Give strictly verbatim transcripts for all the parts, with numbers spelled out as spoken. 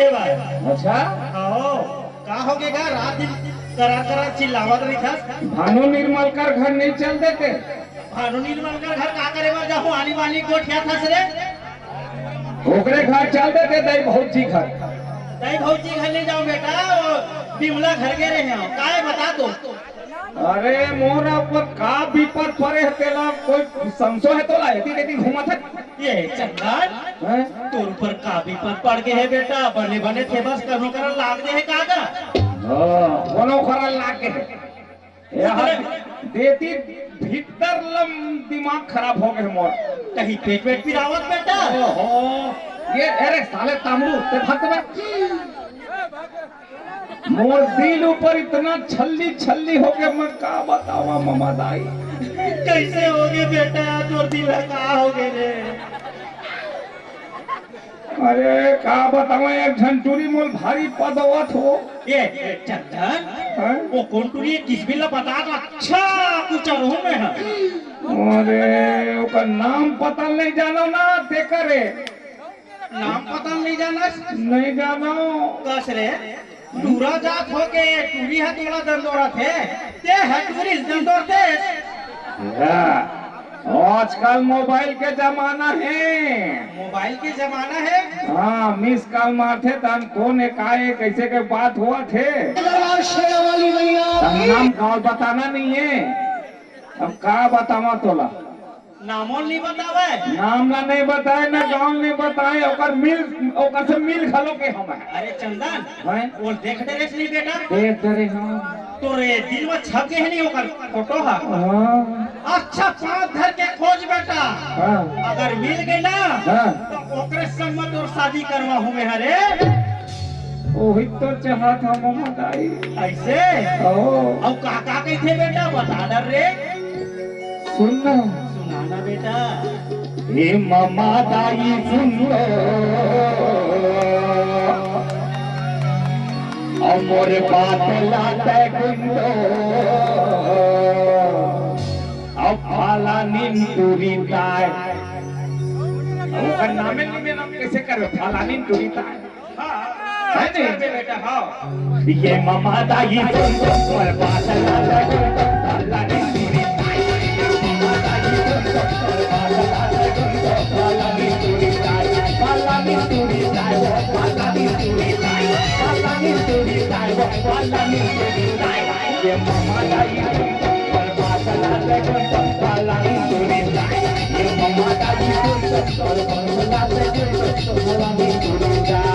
अच्छा। आओ, का हो गे गा? रात दिन करार करार चिल्लावत रहिथस। भानु निर्मल कर घर नहीं चल देते? भानु निर्मल कर घर का करे बर जाहूं? आनी बानी गोठियाथस रे। ओकरे घर चल देते, दई भौजी घर। दई भौजी घर नहीं जाओ बेटा, वो बिमला घर गे रहे हो। काय बता तो। अरे मोर ऊपर का विपद पड़े हे तेला कोई समझो हे तोला? एती तेती घूमत हे। ये चंदन, हैं? तोर ऊपर का विपद पड़ गे हे बेटा? बने बने थे बस कनो करन लाग दे हे का गा? हाँ, कोनो करन लाग गे हे। यहाँ देती भीतर लम दिमाग खराब हो गे मोर। कहीं पेट वेट पिरावत बेटा? ओहो, ये अरे साले तामड़ू, ते भाग तो बे। मोर दिल ऊपर इतना छल्ली छल्ली हो गे, मैं का बतावा ममा दाई। कैसे हो गे बेटा, तोर दिल ह का हो गे रे? अरे का बतावा, एक झन टूरी मोल भारी पदवत हो। ये, ये चंदन, हैं? वो कौन टूरी हे, किस बिल्ला बता तो अच्छा कुछ रहूं मैं ह। अरे ओकर नाम पता नहीं जानो ना, तेकर हे। नाम पता नहीं जानस? नहीं जानो। कस रे, टूरा जात हो के टूरी ह तोला दंदोरत हे, ते ह टूरी ल दंदोरते। या, आजकल मोबाइल के जमाना हे। मोबाइल के जमाना हे? हाँ, मिस कॉल मारथे तन कौन हे, का हे, कैसे के बात होवत हे। दरबार शेरा वाली मैया तन की। नाम गाँव बताना नहीं हे। अब का बतावा तोला? नामो नहीं बतावे। नाम ला नहीं बताए, ना गाँव नहीं बताए, ओकर मिल, ओकर से मिल घलो के हम है। अरे चंदन, हैं? वो देख डरेस नहीं बेटा? देख डरे हम। तोरे दिल में छप गे हे नहीं ओकर फोटो हा। हाँ। अच्छा पाँव धर के खोज बेटा। हाँ। अगर मिल गे ना, हाँ। तो ओकरे संग में तोर शादी करवाहूं मैं हरे। ओही तो चाहत हंव ममा दाई। ऐसे? ओ। अउ का का कहिथे बेटा, बता डर रे। सुन ना। सुना ना बेटा। हे ममा दाई सुन लो, अउ मोर बात ला तै गुन लो। अब फलानिन टूरी ताय। अब ओकर नामे नी लेना, कैसे करबे? फलानिन टूरी ताय। हाँ, हाँ, है नी? बेटा, हाँ। ये ममा दाई सुन, पर बात ला लगन, फलानिन टूरी ताय। ये ममा दाई सुन, पर बात ला लगन, फलानिन टूरी ताय। फलानिन टूरी ताय, फलानिन टूरी ताय, फलानिन टूरी ताय, फलानिन टूरी ताय। ये ममा दाई सुन, पर बात ला लगन, फलानिन टूरी ताय। ये ममा दाई सुन, पर बात ला लगन, फलानिन टूरी ताय।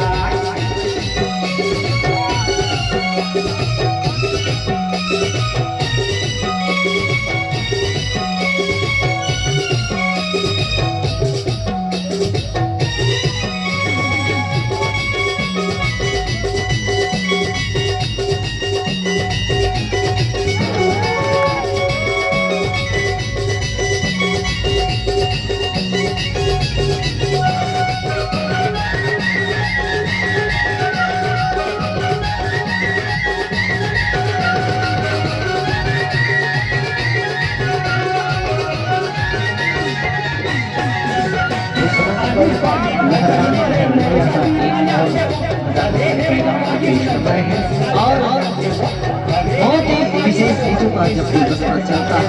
और बहुत ही विशेष गीतों का जब गुलदस्ता चलता है।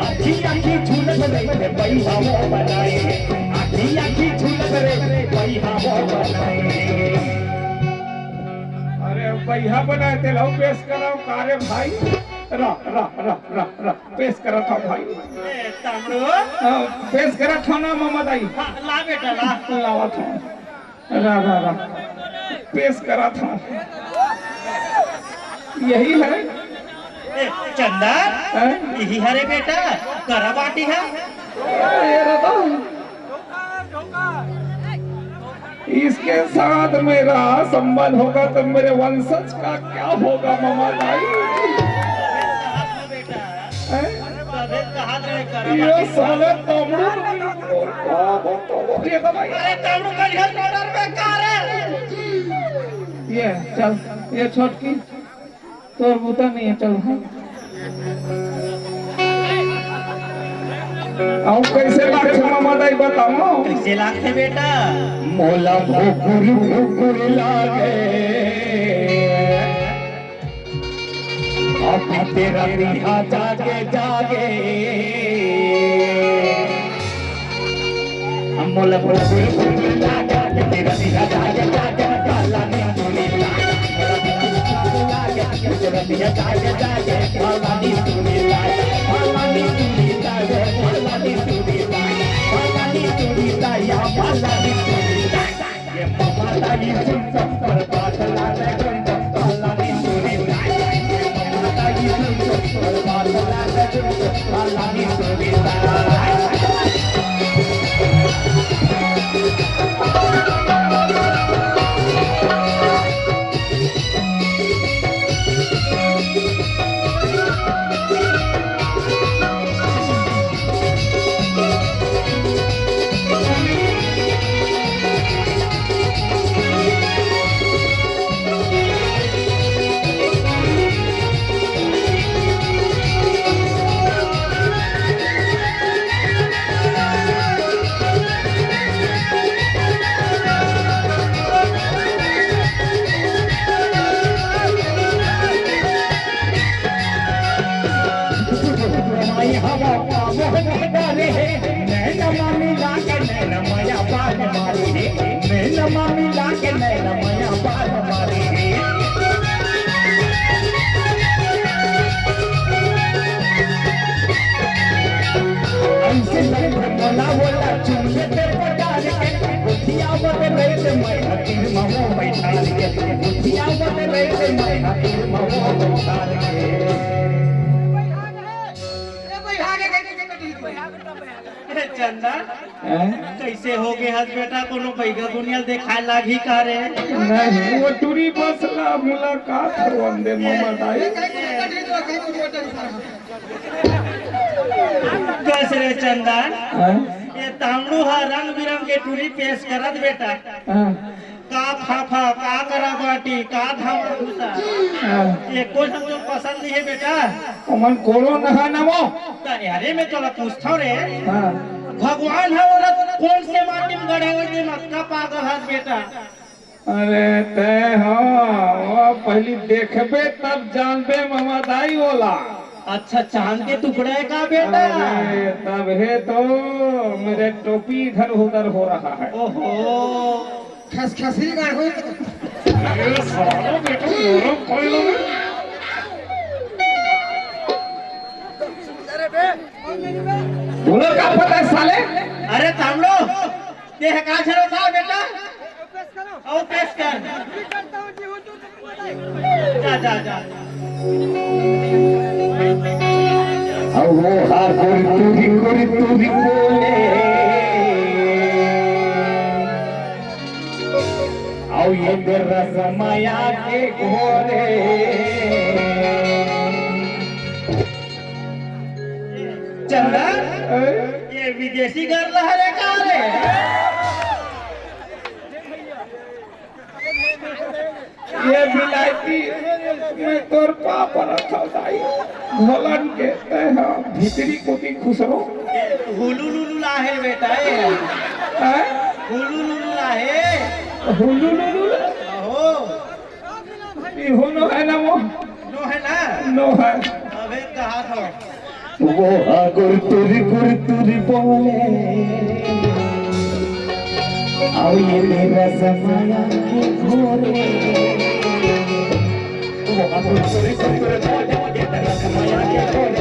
आखी आखी झूलत रे, बैहा मोर बनाए। आखी आखी झूलत रे, बैहा मोर बनाए। अरे, बैहा बनाए, तेला पेश कराओ, का रे भाई? रा, रा, रा, रा, रा, पेश करत हंव भाई। ए, तामड़ू। हाँ, पेश करत हंव ना, ममा दाई। हाँ, ला बेटा, ला। लावत हंव। रा, रा, रा। पेश करत हंव। यही है। ए, चंदन, हैं? यही हरे बेटा, करा बाटी है। ये रहा तो। इसके साथ मेरा संबंध होगा तो मेरे वंशज का क्या होगा, ममा दाई? हैं? ये साले तामड़ू ये तो भाई। अरे तामड़ू का घर बॉर्डर में का रे? ये चल, ये छोटकी, तोर बूता नहीं है, चल भाई। अउ कइसे लागथे ममा दाई, बताओ? कइसे लागथे बेटा? मोला भुकुर भुकुर लागे। अभी तेरा दिहा जागे जागे। मोला भुकुर भुकुर लागे, अभी तेरा दिहा जागे जागे। काला नींद सुनी ला। मोला भुकुर भुकुर लागे, अभी तेरा दिहा जागे जागे। काला नींद सुनी ला। काला नींद सुनी ला। काला नींद सुनी ला। काला नींद सुनी ला। या काला नींद सुनी ला। चंदा, हैं? कइसे हो गे हस बेटा? कोनो बइगा बुनिया ल देखाय लागही का रे? नहीं, वो टूरी बस ला मुलाकात करवा दे ममा दाई। कस रे चंदा, हैं? ये तांडू हा रंग बिरंग के टूरी पेश करत बेटा। हाँ। का फाफा, का कराबाटी, का धामा घुसा। हाँ। ये कोई हमको पसंद नहीं है बेटा। ओमन कोनो नहा नमो। त अरे मैं तोला पूछथव रे। हाँ। भगवान ह औरत कोन से माटी में गढ़े होय दे मत का पागल हस बेटा। अरे तै हाँ, वो पहली देखबे तब जानबे ममा दाई ओला। अच्छा, चांद के टुकड़ा है का बेटा? अरे तब है तो मेरे टोपी इधर उधर हो रहा है। ओहो। खसखसी ना हो। अरे सालो बेटा, मोरो कोई लोग। बोलो, का पता है साले? अरे तांडो, ते ह का झरो था बेटा? अउ पेश कर। जा, जा, जा। अउ वो हा गुरतुरी गुरतुरी बोले। अउ ये मेरा समया के घोरे। चंदा, ए? ये विदेशी गर्ल हरे का रे? ये बिलायती, मैं तोर पाप रखल दाई। घोलन के तै ह भीतरी कोती खुसरो। हुलू लुलू लाहे बेटा, ए। हैं? हुलू लुलू लाहे। हुलू लुलू ला? अहो। इहो नो है ना वो? नो है ना? नो है। अबे कहा था? वो हा गुरतुरी गुरतुरी बोले, अउ ये मेरा समया के घोरे। वो हा गुरतुरी गुरतुरी बोले, ये मेरा समया के घोरे।